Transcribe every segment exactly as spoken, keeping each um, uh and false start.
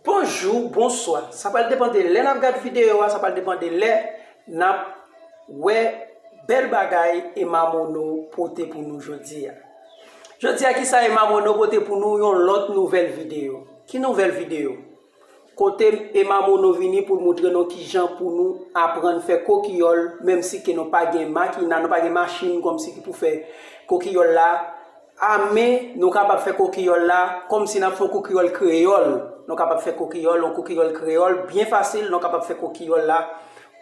Bonjou, bonswa. Sa pral depann de lè n ap gad videyo a, sa pral depann de lè n ap wè bèl bagay Emma Mono pote pou nou jodi a. Jodi a, kisa Emma Mono pote pou nou yon lòt nouvèl videyo? Ki nouvèl videyo? Kote Emma Mono vini pou l moutre nou kijan pou nou aprann fè kokiyòl, menm si ke nou pa gen makina, nou pa gen machin kòmsi ki pou fè kokiyòl la. A men, nou kapab fè kokiyòl la kòmsi n ap fè yon kokiyòl kreyòl. Nou kapab fè kokiyòl, yon kokiyòl kreyòl byen fasil. Nou kapab fè kokiyòl la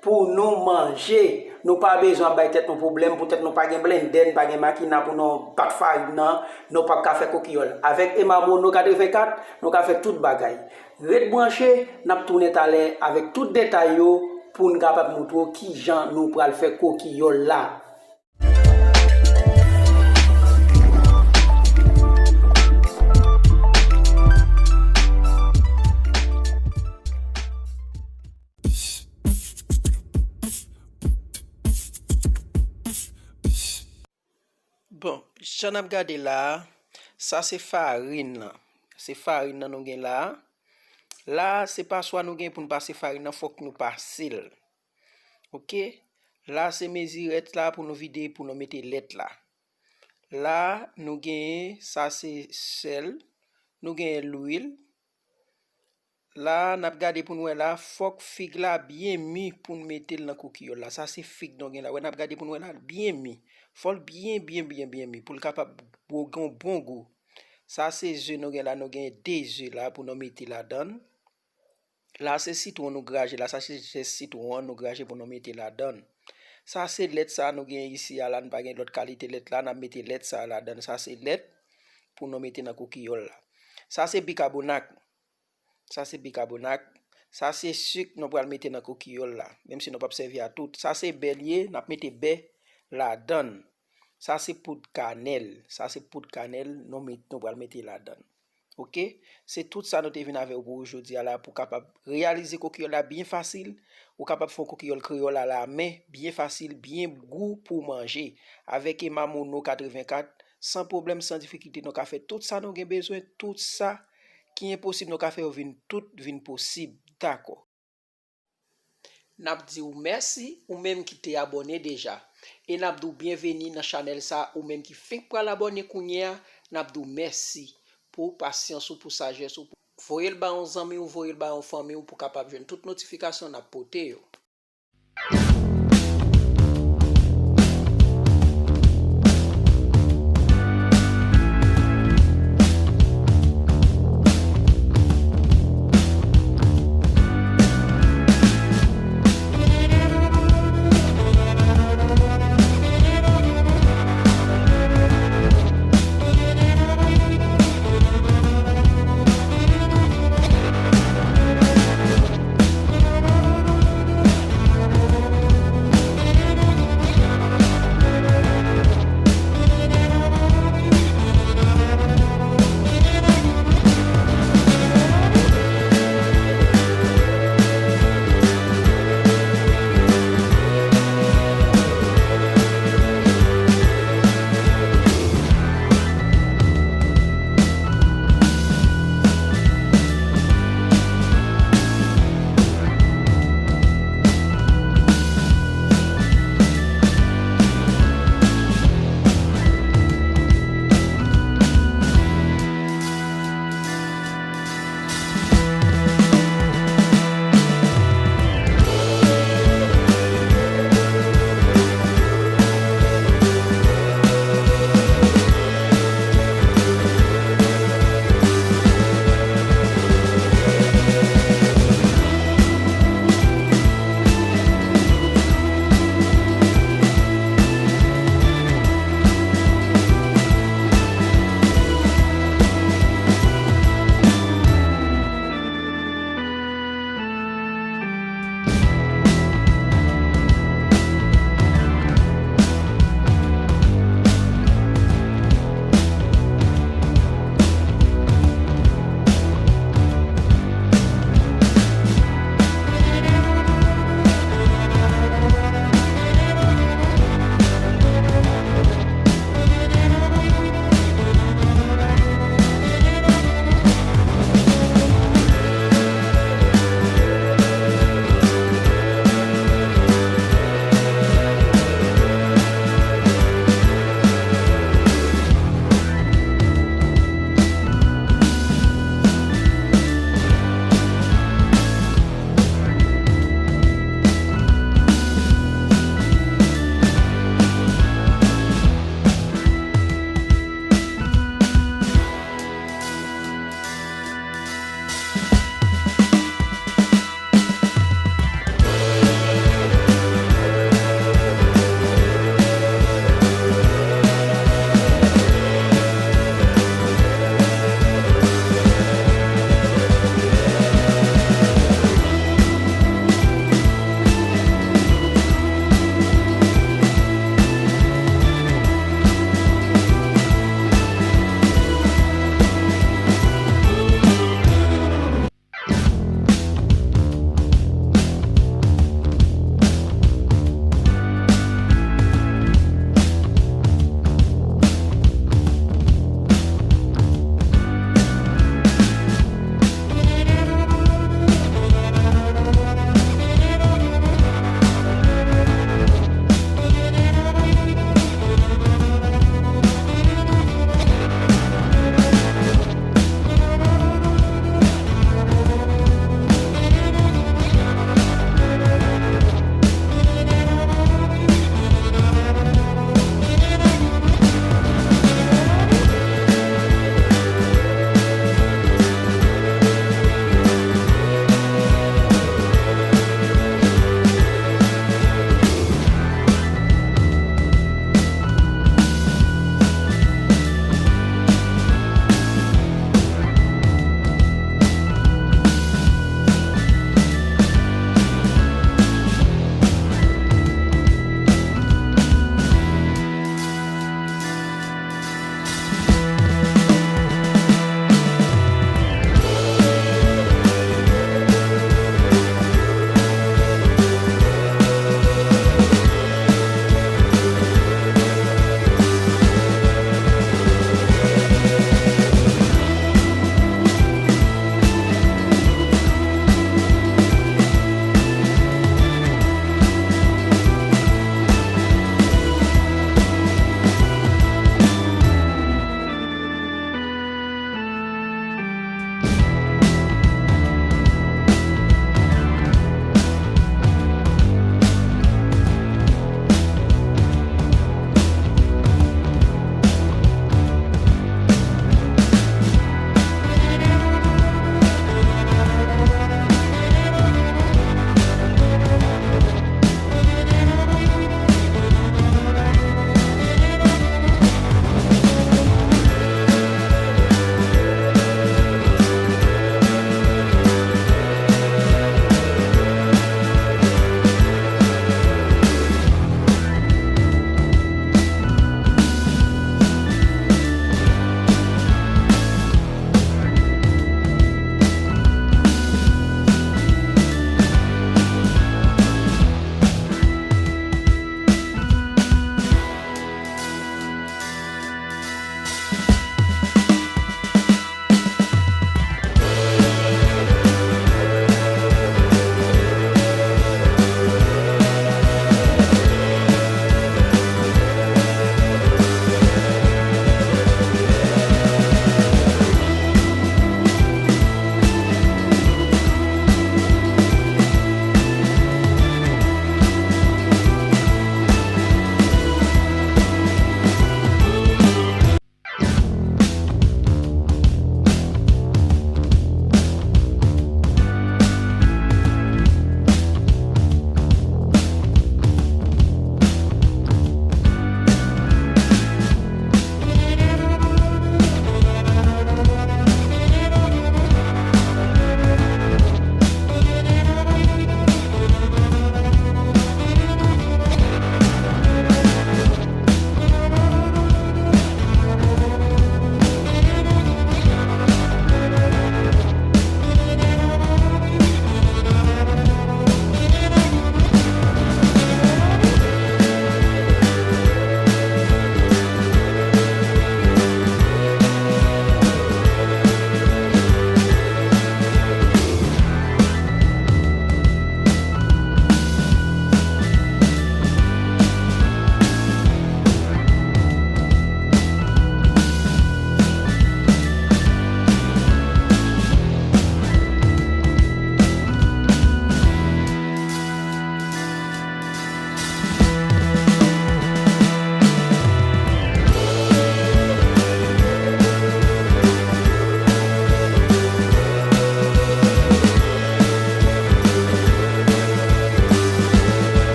pou nou manje. Nou pa bezwen ap bay tèt nou pwoblèm poutèt nou pa gen blendè, nou pa gen makina pou nou bat farin nan, nou p ap ka fè kokiyòl. Avèk Emma Mono katrevenkat, nou ka fè tout bagay. Ret branche, n ap tounen talè avèk tout detay yo pou n kapab moutre w kijan nou pral fè kokiyòl la. Bon, jan n ap gade la a, sa se farin nan. Se farin nan nou gen la a. La a, se paswa nou gen pou n pase farin nan, fòk nou pase l. Oke? La, se mezirèt la pou nou vide, pou nou mete lèt la. La, nou genyen, sa se sèl, nou genyen lwil. La, n ap gade pou n wè la, fòk fig la byen mi pou n mete l nan kokiyòl la. Sa se fig nou gen la. Wè, n ap gade pou n wè la, byen mi. Fò l byen, byen, byen, byen mi pou l kapab bo-, gen yon bon gou. Sa se ze nou gen la, nou gen de ze la pou nou mete ladan l. La se sitwon nou graje la, sa se zès sitwon an nou graje pou nou mete ladan l. Sa se lèt sa nou gen isi a la, nou pa gen lòt kalite lèt la, n ap mete lèt sa ladan l. Sa se lèt pou nou mete nan kokiyòl la. Sa se bikabonak. Sa se bikabonak. Sa se sik nou pral mete nan kokiyòl la, menm si nou p ap sèvi a tout. Sa se bè l ye, n ap mete bè ladan l. Sa se poud kanèl. Sa se poud kanèl nou met-, nou pral mete ladan l. Oke? Se tout sa nou te vin avè w pou jodi a la, pou kapab reyalize kokiyòl la byen fasil. Ou kapab fè yon kokiyòl kreyòl alamen, byen fasil, byen gou pou manje. Avèk Emma Mono katrevenkat, san pwoblèm, san difikilte, nou ka fè tout sa nou gen bezwen, tout sa ki enposib, nou ka fè yo vin tout vin posib. Dakò. N ap di w mèsi, ou menm ki te abòne deja. E n ap di w byenveni nan chanèl sa, ou menm ki fenk pral abòne kounye a, n ap di w mèsi pou pasyans ou, pou sajès ou. Voye l ba yon zanmi w, voye l ba yon fanmi w pou kapab jwenn tout notifikasyon n ap pote yo.